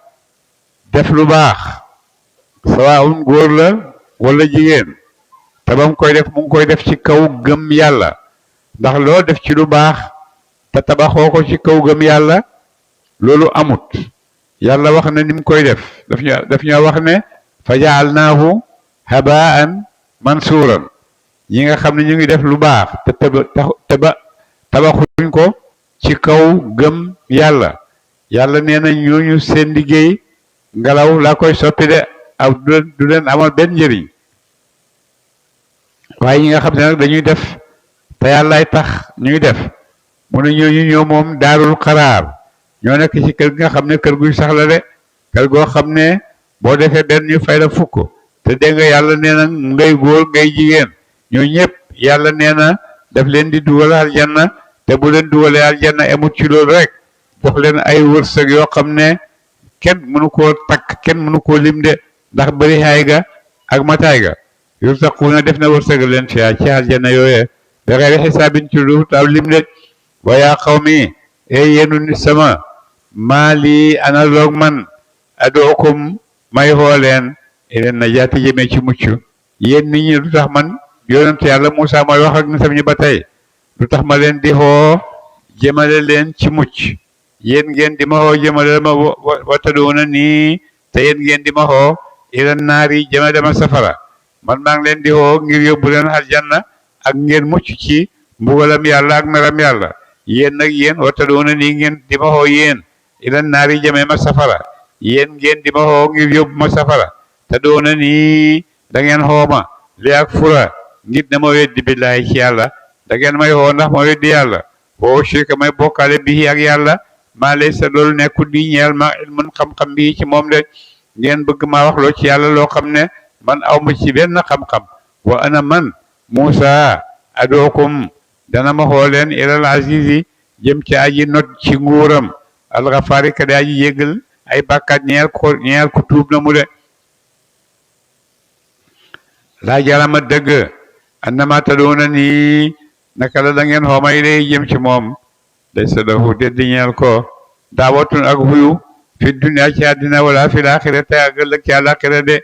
def lu baax sawaawun góor la wala jigéen te ba mu koy def mu ngi koy def ci kaw gëm yàlla ndax loo def ci lu baax te tabaxoo ko ci kaw gëm yàlla loolu amut yàlla wax na ni mu koy def daf ñoo wax ne fa jaalnaahu habaan mansuuran ñi nga xam ne ñu ngi def lu baax te tabaxuñ ko ci kaw gëm yàlla yàlla nee na ñooñu seen liggéey ngelaw laa koy soppi de aw du leen amal benn njëriñ waaye ñi nga xam ne nag dañuy def te yàllaay tax ñuy def mu ne ñooñu ñoo moom daarul xaraar ñoo nekk ci kër gi nga xam ne kër guy sax la de kër goo xam ne boo defee benn ñu fay la fukk te dégg nga yàlla nee na ngay góor ngay jigéen ñoo ñëpp yàlla nee na daf leen di dugal aljanna te bu leen dugalee aljanna emut ci loolu rek jox leen ay wërsëg yoo xam ne kenn mënu koo takk kenn mënu koo lim de ndax bëri xaay ga ak mataay ga yursaquuna def na wërsëg leen fiyaa ci aljanna yooyee bi xayri xisaabin ci lu taw lim de wa yaa qawmi yéenu nit sama maa lii ana loog man adookum may xoo leen ileen na jaati jëmee ci mucc yéen nit ñi lu tax man yonent yàlla Muusaa mooy wax ak nitam ñi ba tey lu tax ma leen di xoo jëmale leen ci mucc yéen ngeen di ma xoo jëmale ma watadoona nii te yéen ngeen di ma xoo ileen naari jëme dama safara man maa ngi leen di xoo ngir yóbbu leen aljanna ak ngeen mucc ci mbugalam yàlla ak meram yàlla yéen nag yéen watadoona nii ngeen di ma xoo yéen ileen naari jëme ma safara yéen ngeen di ma xoo ngir yóbbu ma safara te doona nii da ngeen xooma li ak fura ngir ne ma weddi billaahi ci yàlla da ngeen may xoo ndax ma weddi yàlla foo shirka may bokkaale bii ak yàlla maa lay sa loolu nekkul di ñeel ma ilmun xam-xam bii ci moom de ngeen bëgg maa wax loo ci yàlla loo xam ne man aw ma ci benn xam-xam wa ana man Muusaa adookum dana ma xoo leen ilal azizi jëm ci aji not ci nguuram alxafaari ka daa ji yéggal ay bàkkaat ñeel ko tuub na mu de laa jarama dëgg annama tadoona nii naka la da ngeen xooma ilay jëm ci moom day sa dafu deddi ñeel ko daawatun ak xuyu fi dunya ci àddina wala fi laaxira te ak ëllëg ci àllaaxira de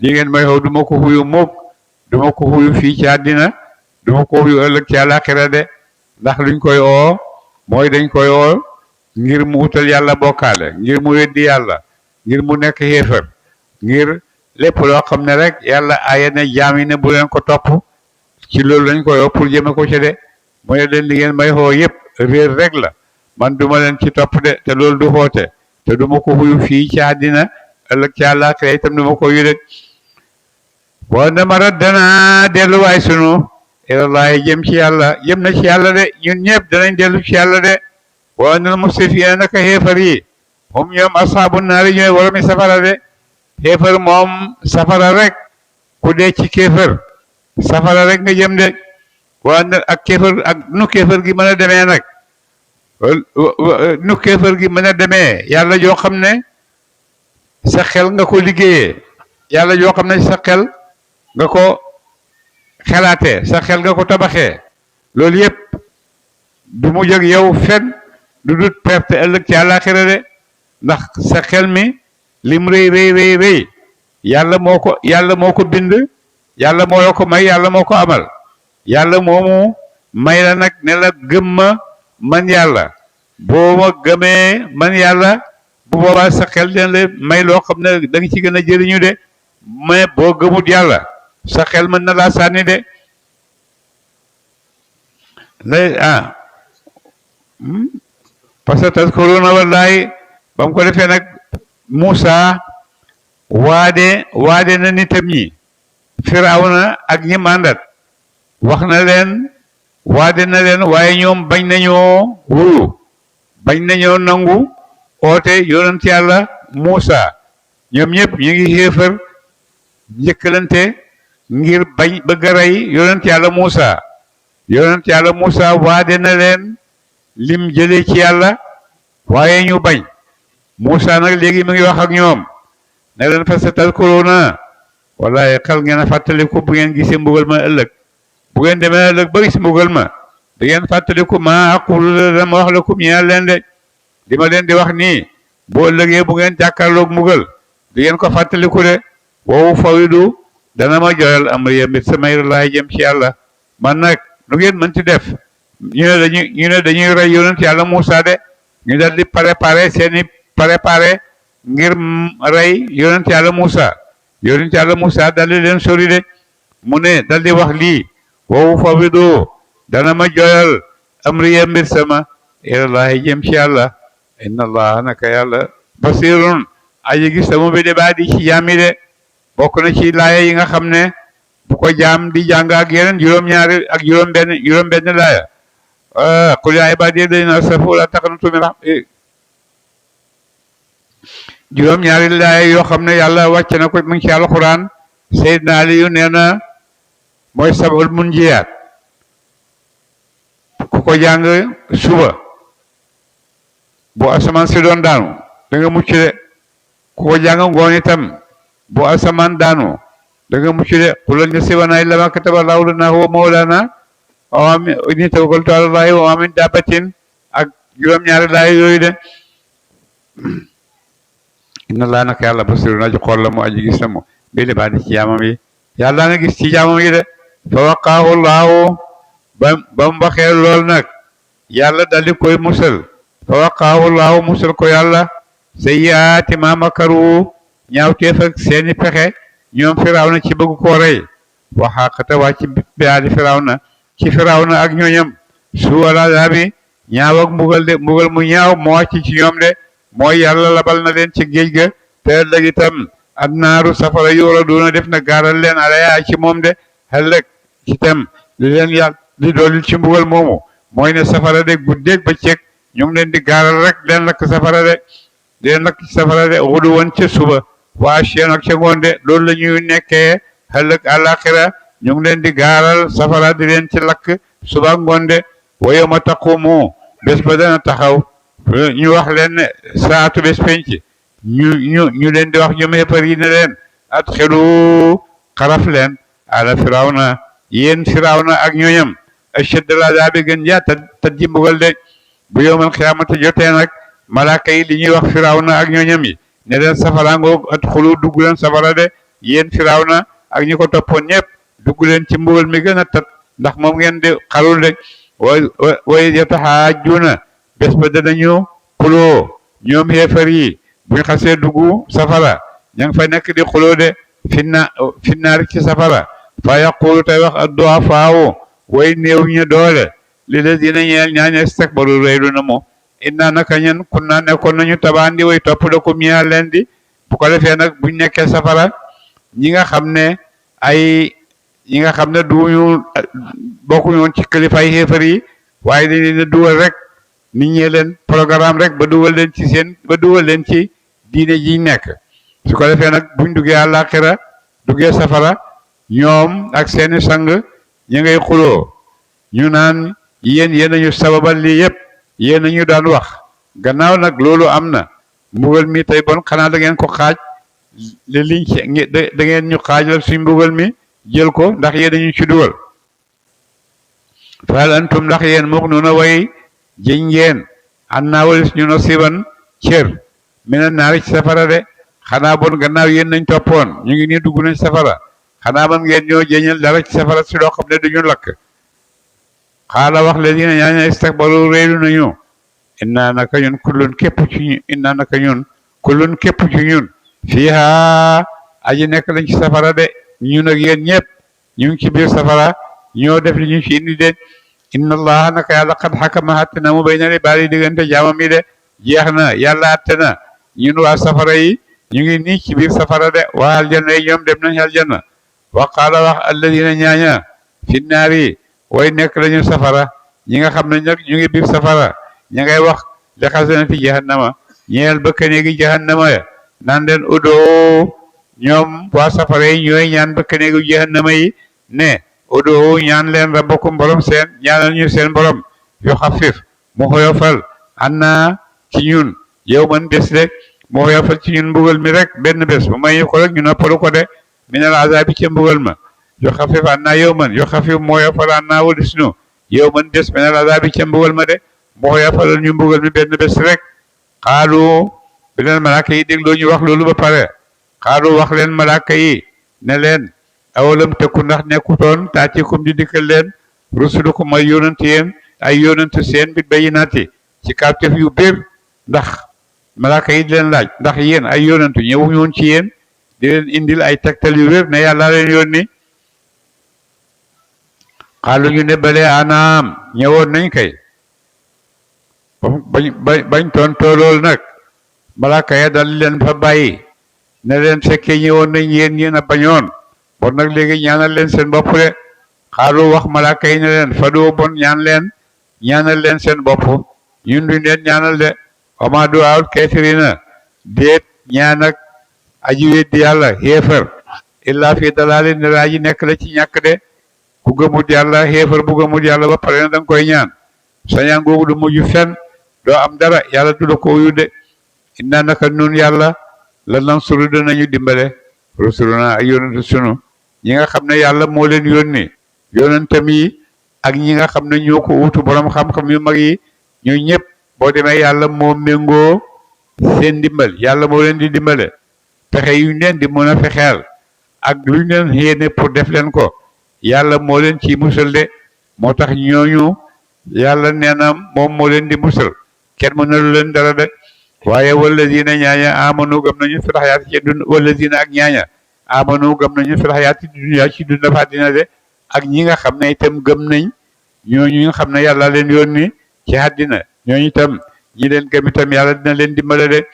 li ngeen may xaw duma ko xuyu mukk duma ko xuyu fii ci àddina duma ko xuyu ëllëg ci àllaaxira de ndax luñ koy oo mooy dañ koy oo ngir mu utal yàlla bokkaale ngir mu weddi yàlla ngir mu nekk xéefar ngir lépp loo xam ne rek yàlla aaya ne jaam yi ne bu leen ko topp ci loolu lañ koy oo pour jëme ko ci de mu ne leen li ngeen may xoo yëpp réer rek la man duma leen ci topp de te loolu du xoote te duma ko xuyu fii ci àddina ëllëg ci àllaaxira itam duma ko yu de boo dama raddana delluwaay sunu ilallahi jëm ci yàlla jëm na ci yàlla de ñun ñëpp danañ dellu ci yàlla de wa anal musrifiina naka xéefar yi hum ñoom asxaabu naari ñooy woromi safara de xéefar moom safara rek ku dee ci kéefar safara rek nga jëm de waa ak kéefar ak nu kéefar gi mën a demee nag nu kéefar gi mën a demee yàlla joo xam ne sa xel nga ko liggéeyee yàlla joo xam ne sa xel nga ko xelaatee sa xel nga ko tabaxee loolu yëpp du mu jóg yow fen du dut perte ëllëg ci àllaaxira de ndax sa xel mi lim rëy yàlla moo ko bind yàlla moo la ko may yàlla moo ko amal yàlla moomu may la nag ne la gëm ma man yàlla boo ma gëmee man yàlla bu boobaa sa xel dina la may loo xam ne da nga ci gën a jëriñu de mais boo gëmut yàlla sa xel mën na laa sànni de parce que tazkuruuna wallahi ba mu ko defee nag Muusaa waade na nitam ñi Firawna ak ñi màndat wax na leen waade na leen waaye ñoom bañ nañoo wuyu bañ nañoo nangu oote yonent yàlla Muusaa ñoom ñëpp ñu ngi xéefar njëkkalante ngir bañ bëgg a rey yonent yàlla Muusaa waade na leen lim jëlee ci yàlla waaye ñu bañ Moussa nag léegi mu ngi wax ak ñoom ne leen fa sa tadkuruna wallahi xel ngeen a fàttaliku bu ngeen gisee mbugal ma ëllëg bu ngeen demee ëllëg ba gis mbugal ma da ngeen fàttaliku maa aqulu dama wax lakum ñeel leen de li ma leen di wax nii boo ëllëgee bu ngeen jàkkaarloog mbugal di ngeen ko fàttaliku de woowu fawidu dana ma joyal amri mbir samay laay jëm ci yàlla man nag nu ngeen mën ci def ñu ne dañuy rey yonent yàlla Moussa de ñu dal di préparé ngir rey yonent yàlla Moussa dal di leen sori de mu ne dal di wax lii woowu fawidu dana ma joyal amri mbir sama ilallahi jëm ci yàlla inna allah naka yàlla basirun aji gis sama bi de baa di ci jaam yi de bokk na ci laaya yi nga xam ne bu ko jaam di jàng ak yeneen juróom-ñaari ak juróom-benn laaya qul yaa ibaadiya alladhiina asrafu laa taqnatu min rahmatillah juróom-ñaari laaya yoo xam ne yàlla wàcc na ko mu ngi ci alquran Seydina Aliyu nee na mooy sab'ul munjiyaat ku ko jàng suba bu asamaan si doon daanu da nga mucc de ku ko jàng ngoon itam bu asamaan daanu da nga mucc de qul lan yusiibanaa illaa maa kataba Allaahu lanaa huwa mawlaanaa wa inni tawakkaltu alaa Allaahi wa maa min daabbatin ak juróom-ñaari laay yooyu de inna Allaaha naka yàlla basiirun aji xool la mu aji gis la mu bil ibaadi ci jaamam yi yàlla nga gis ci jaamam yi de fa waqaahu Allaahu ba mu waxee lool nag yàlla daldi koy musal fa waqaahu Allaahu musal ko yàlla sayyi'aati maa makaru ñaawteef ak seeni pexe ñoom firawna ci bëgg koo rey waxaaqata wàcc bi aali firawna ci firawna ak ñooñam suu'al azaabi ñaaw ak mbugal mu ñaaw moo wàcc ci ñoom de mooy yàlla labal na leen ci géej ga te ëllëg itam ak naaru safara yuuraduuna def na gaaral leen alaya ci moom de ëllëg itam li leen yàlla di doolil ci mbugal moomu mooy ne safara de guddeeg bëccëg ñu ngi leen di gaaral rek leen lakk safara de xudu woon ca suba waa chien ak ca ngoon de loolu la ñuy nekkee ëllëg àllaaxira ñu ngi leen di gaaral safara di leen ci lakk suba ngoon de wa yawma taqumu bés ba dana taxaw ñu wax leen ne saatu bés penc ñu leen di wax ñoom yëppar yi ne leen adxilu xaraf leen ala firawna yéen firawna ak ñooñam ashaddal azaabi gën jaa tat ji mbugal de bu yawmal xiyaamati jotee nag malaaka yi li ñuy wax firawna ak ñooñam yi ne leen safara ngoog adxulu dugg leen safara de yéen firawna ak ñi ko toppoon ñëpp dugg leen ci mbugal mi gën a tat ndax moom ngeen di xarul de way yatahaajjuuna bés ba danañu xuloo ñoom xeefar yi buñ xasee dugg safara ña ngi fa nekk di xuloo de finnaari ci safara fa yaqulu tey wax ad-du'afaa'u way néew ñu doole li lazina ñeel ñaaña istakbaru réylu na mo inna naka ñen kunna nekkoon nañu tabaandi way topp da ko ñeel leen di bu ko defee nag buñ nekkee safara ñi nga xam ne duñu bokkuñu woon ci kilifaay xéefar yi waaye dañ leen a dugal rek nit ñee leen programme rek ba dugal leen ci diine ji nekk su ko defee nag buñ duggee àllaaxira duggee safara ñoom ak seeni sang ñu ngay xuloo ñu naan yéen nañu sababal lii yépp yéen nañu daan wax gannaaw nag loolu am na mbugal mi tey bon xanaa da ngeen ko xaaj liñ ci da ngeen ñu xaajal suñ mbugal mi jël ko ndax yéen nañu ci dugal fahal antum ndax yéen mughnuuna way jëñ ngeen an naa walis ñu nasiiban cër mina naari ci safara de xanaa bon gannaaw yéen nañ toppoon ñu ngi nii dugg nañ safara xanaa man ngeen ñoo jëñal dara ci safara si loo xam ne duñu lakk xaala wax leen dina ñaaña istakbaru réylu nañu inna naka ñun kullun képp ci ñun fiiha aji nekk lañ ci safara de ñun ak yéen ñëpp ñu ngi ci biir safara ñoo def li ñu ci indi de inna allaha naka yàlla xad xakama àtte na mu bayna ibaadi diggante jaamam yi de jeex na yàlla àtte na ñun waa safara yi ñu ngi nii ci biir safara de waa aljanna yi ñoom dem nañ aljanna wa qaala wax alladina ñaaña fi naari way nekk lañu safara ñi nga xam ne nag ñu ngi biir safara ña ngay wax li xasanati jahannama ñeel bëkk néegi jahannama ya naan leen udoo ñoom waa safara yi ñooy ñaan bëkk néegi jahannama yi ne udoo ñaan leen rabbakum borom seen ñaanal ñu seen borom yu xafif mu xoyofal anna ci ñun yow man bés rek moo yafal ci ñun mbugal mi rek benn bés bu may ko rek ñu noppalu ko de minal azabi ci mbugal ma yo xafif annaa yawman yo xafif moo yafal annaa walis nu yawman bés minal azabi ci mbugal ma de moo yafalal ñu mbugal mi benn bés rek xaalu bi leen malaaka yi dégloo ñu wax loolu ba pare xaalu wax leen malaaka yi ne leen awalam tëkku ndax nekkutoon taatikum di dikkal leen rusulukum ay yónant yéen ay yónant seen bi bayinaati ci kawtef yu biir ndax malaaka yi di leen laaj ndax yéen ay yónantu ñëwuñu woon ci yéen di leen indil ay tegtal yu wér ne yàlla leen yónni xaalu ñu ne balee anaam ñëwoon nañ kay bañ tontoo loolu nag malaaka ya dal leen fa bàyyi ne leen fekkee ñëwoon nañ yéen a bañoon bon nag léegi ñaanal leen seen bopp de xaalu wax malaaka yi ne leen fadoo bon ñaanal leen seen bopp ñun duñ leen ñaanal de wama duwaawul kafirina déet ñaan ak aji weddi yàlla xéefar illa fi dalaalin ne ji nekk la ci ñàkk de ku gëmut yàlla xéefar bu gëmut yàlla ba pare na danga koy ñaan sa ñaan googu du mujj fen doo am dara yàlla du la ko wuyu de inna naka nun yàlla la nansuru danañu dimbale rusuluna ay yonent sunu ñi nga xam ne yàlla moo leen yónni yonentam yi ak ñi nga xam ne ñoo ko wutu borom xam-xam yu mag yi ñu ñëpp boo demee yàlla moo méngoo seen dimbal yàlla moo leen di dimbale pexe yuñ leen di mën a fexeel ak luñ leen yéene pour def leen ko yàlla moo leen ci musal de moo tax ñooñu yàlla nee na moom moo leen di musal kenn mënalu leen dara de waaye walladina ñaaña amanu gëm nañu fil hayaati ci dund walladina ak ñaaña amanu gëm nañu fil hayaati dunya ci dund fa dina de ak ñi nga xam ne itam gëm nañ ñooñu nga xam ne yàlla leen yónni ci àddina ñooñu itam ñi leen gëm itam yàlla dina leen dimbale de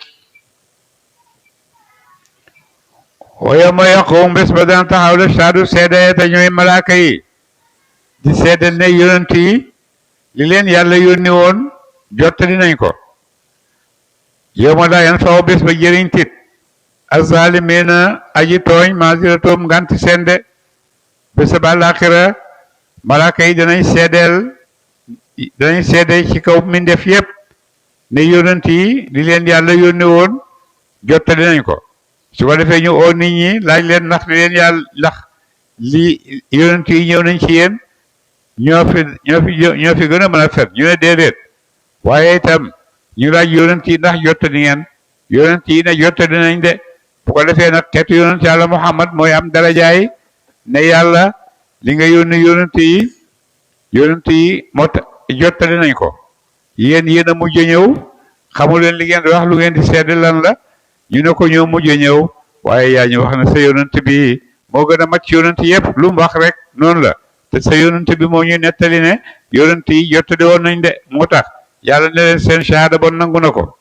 wa yawma yaqumu bés ba dana taxaw la saadu seede te ñooy malaaka yi di seedal ne yonent yi li leen yàlla yónni woon jottali nañ ko yawma laa yanfa'u bés ba jëriñ tit az-zaalimiina aji tooñ maaziratuhum nganti seen de bés ba àllaaxira malaaka yi danañ seede ci kaw mbindeef yépp ne yonent yi li leen yàlla yónni woon jottali nañ ko su ko defee ñu oo nit ñi laaj leen ndax li leen yàlla ndax li yonent yi ñëw nañ ci yéen ñoo fi gën a mën a fet ñu ne déedéet waaye itam ñu laaj yonent yi ndax jottali ngeen yonent yi ne jottali nañ de bu ko defee nag xeetu yonent yàlla Muhammad mooy am darajaay ne yàlla li nga yónni yonent yi moo tax jottali nañ ko yéen a mujj ñëw xamu leen li ngeen di wax lu ngeen di seede lan la ñu ne ko ñoo mujj ñëw waaye yaa ñu wax ne sa yonent bi moo gën a mat ci yonent yëpp lu mu wax rek noonu la te sa yonent bi moo ñu nettali ne yonent yi jottali woon nañ de moo tax yàlla ne leen seen shahada bon nangu na ko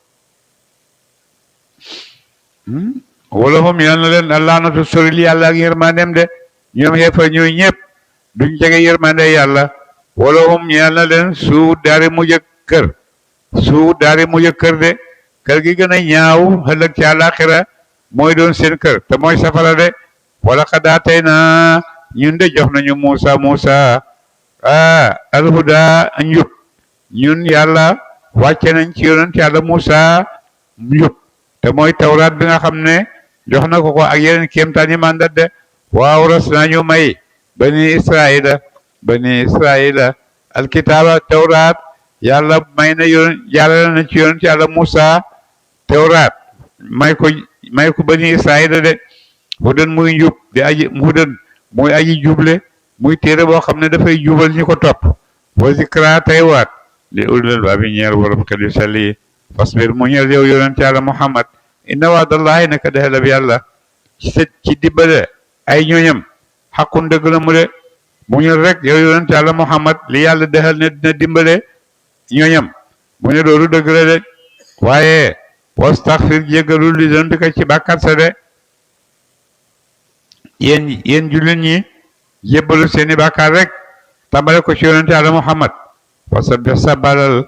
wala moom yal na leen allaanatu soril yàlla ak yërmandeem de ñoom xeefa ñooy ñëpp duñ jege yërmande yàlla wala moom yal na leen suu daari mujj kër de kër gi gën a ñaaw ëllëg ci àllaaxira mooy doon seen kër te mooy safara de wala xadaa tey na ñun de jox nañu Muusa alhuda njub ñun yàlla wàcce nañ ci yonent yàlla Muusa njub te mooy tawraat bi nga xam ne jox na ko ak yeneen kéemtaan yi mandat de waaw ras nañu may bani israila alkitaaba tawraat yàlla may na yàlla na ci yonent yàlla Muusa tawraat may ko bani israila de hudan muy njub di aji hudan muy aji juble muy téere boo xam ne dafay jubal ñi ko topp wa zikra tey waat li ulil albaabi ñeel borom xel yu sell yi fasbir mu ñeel yow yonent yàlla Muhammad inna waadallahi naka dexelab yàlla ci dimbale ay ñooñam xaqun dëgg la mu de mu ñeel rek yow yonent yàlla Muhammad li yàlla dexal ne dina dimbale ñooñam mu ne loolu dëgg la de waaye wastaxfir jéggalul li zanbika ci bàkkaat sa de yéen jullit ñi jébbalu seeni bàkkaar rek tàmbale ko ci yonent yàlla Muhammad wasabbih sabalal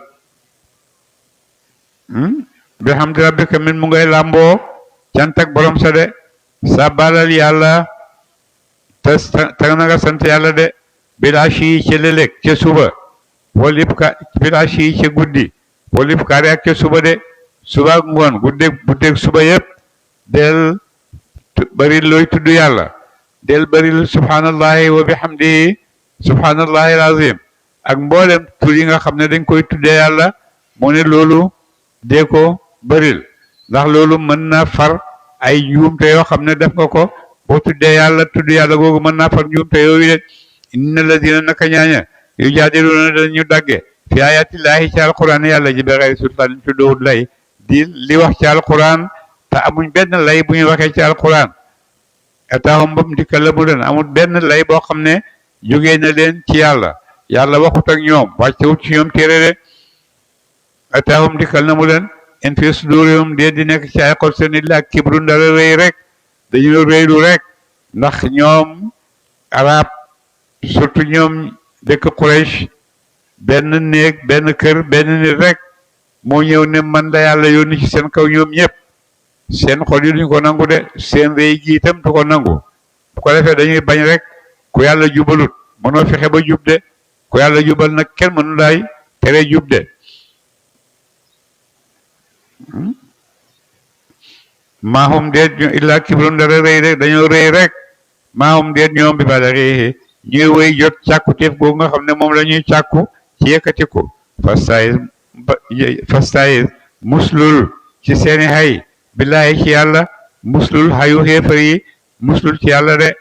bi hamdi rabbika min mu ngay làmboo cant ak borom sa de sabalal yàlla te na nga sant yàlla de bilaashi yi ca lélég ca suba walib ka bilaashi yi ca guddi walib kaari ak ca suba de suba ak ngoon guddeeg suba yëpp del bari looy tudd yàlla del bari subhanallahi wa bihamdihi subhanallahi alazim ak mboolem tur yi nga xam ne dañ koy tuddee yàlla mu ne loolu dee ko baril ndax loolu mën na far ay njuumte yoo xam ne def nga ko boo tuddee yàlla tudd yàlla googu mën naa far njuumte yooyu de inna ladina naka ñaaña yu jaadiluna dañu dagge fi ayatillahi ci alquran yàlla ji bexey sultaan ci dowut lay di li wax ci alquran te amuñ benn lay bu ñu waxee ci alquran ataahum bam dikkal la mu leen amul benn lay boo xam ne jógee na leen ci yàlla waxut ak ñoom wàccewut ci ñoom téere de ataahum dikkal na mu leen in fi sudurihum dee di nekk ci ay xol seen illa kibru ndara rëy rek dañu rëylu rek ndax ñoom arab surtout ñoom dëkk Quraysh benn néeg benn kër benn nit rek moo ñëw ne man da yàlla yónni ci seen kaw ñoom ñëpp seen xol yi duñ ko nangu de seen rëy gi itam du ko nangu bu ko defee dañuy bañ rek ku yàlla jubalut mënoo fexe ba jub de ku yàlla jubal nag kenn mënu laay tere jub de maahum deet ñu illaa kibrun dara rëy rek dañoo rëy rek maahum deet ñoom bi ba dara ñuy wéy jot càkkutéef googu nga xam ne moom la ñuy càkku ci yëkkatiku fastayiz muslul ci seeni xay billaahi ci yàlla muslul xayu xéefar yi muslul ci yàlla de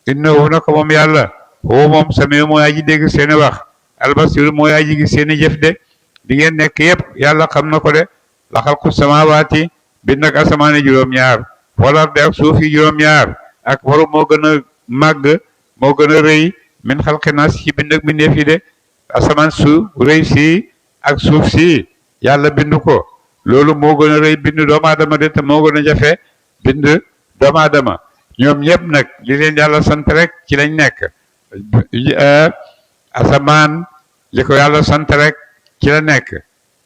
innahu naka moom yàlla xoo moom sami mooy aji dégg seeni wax albasir mooy aji gis seeni jëf de di ngeen nekk yëpp yàlla xam na ko de la xalqu samawaati bind ak asamaani juróom-ñaar wala de ak suuf yi juróom-ñaar ak waru moo gën a màgg moo gën a rëy min xalqi naas ci bind ak bindeef yi de asamaan su rëy si ak suuf si yàlla bind ko loolu moo gën a rëy bind doomu aadama de te moo gën a jafe bind doomu aadama ñoom ñëpp nag li leen yàlla sant rek ci lañ nekk asamaan li ko yàlla sant rek ci la nekk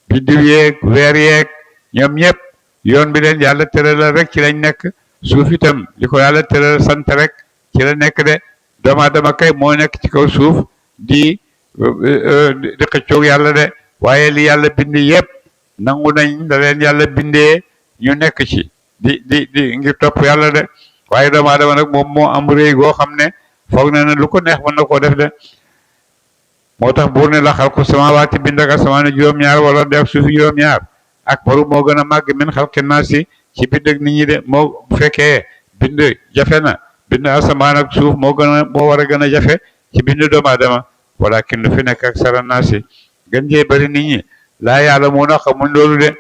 biddiw yeeg weer yeeg ñoom ñëpp yoon bi leen yàlla tëralal rek ci lañ nekk suuf itam li ko yàlla tëral sant rek ci la nekk de doomu aadama kay moo nekk ci kaw suuf di xëccoog yàlla de waaye li yàlla bind yëpp nangu nañ da leen yàlla bindee ñu nekk ci di ngir topp yàlla de waaye doomu aadama nag moom moo am réy goo xam ne foog na ne lu ko neex mën na koo def de moo tax buur ne la xalqu samaawaati bind ak asamaan juróom-ñaar wala de ak suufi juróom-ñaar ak baru moo gën a màgg min xalqi naasi ci bind ak nit ñi de moo bu fekkee bind jafe na bind asamaan ak suuf moo war a gën a jafe ci bind doomu aadama walakin lu fi nekk ak sara naasi gën jee bari nit ñi laa yàlla moo na xamuñ loolu de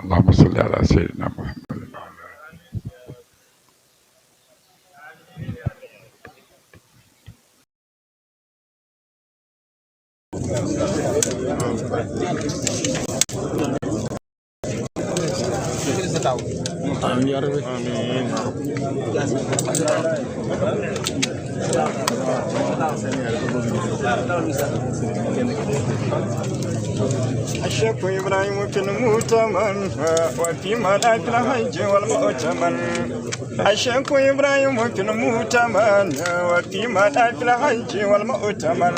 allahumma salli ala sayyidina muhammadin آمين يا رب آمين الشيخ إبراهيم في المؤتمر وفي ملاك الحج والمؤتمر الشيخ إبراهيم في المؤتمر وفي ملاك الحج والمؤتمر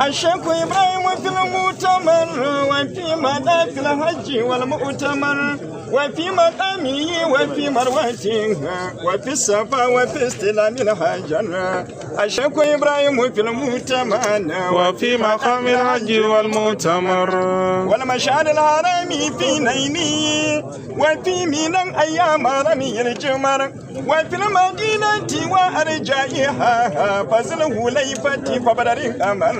الشيخ إبراهيم في المؤتمر وفي ملاك الحج والمؤتمر وفي مقامه وفي مروته وفي الصفا وفي استلام الحجر الشيخ إبراهيم في المؤتمر وفي مقام الحج والمؤتمر والمشعر الحرام في نيني وفي من أيام رمي الجمر وفي المدينة وأرجائها فزله ليفتي فبدر الأمر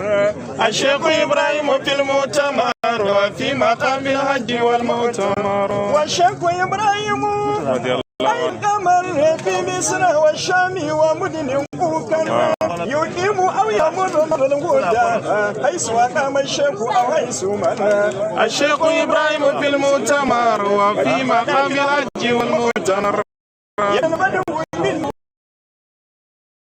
الشيخ إبراهيم في المؤتمر وفي مقام الحج والمؤتمر والشيخ إبراهيم رضي الله عنه في مصر والشام ومدن بوكر يقيم أو يمر من الهدى حيث أقام الشيخ أو حيث من الشيخ إبراهيم في المؤتمر وفي مقام الحج والمؤتمر ينبذ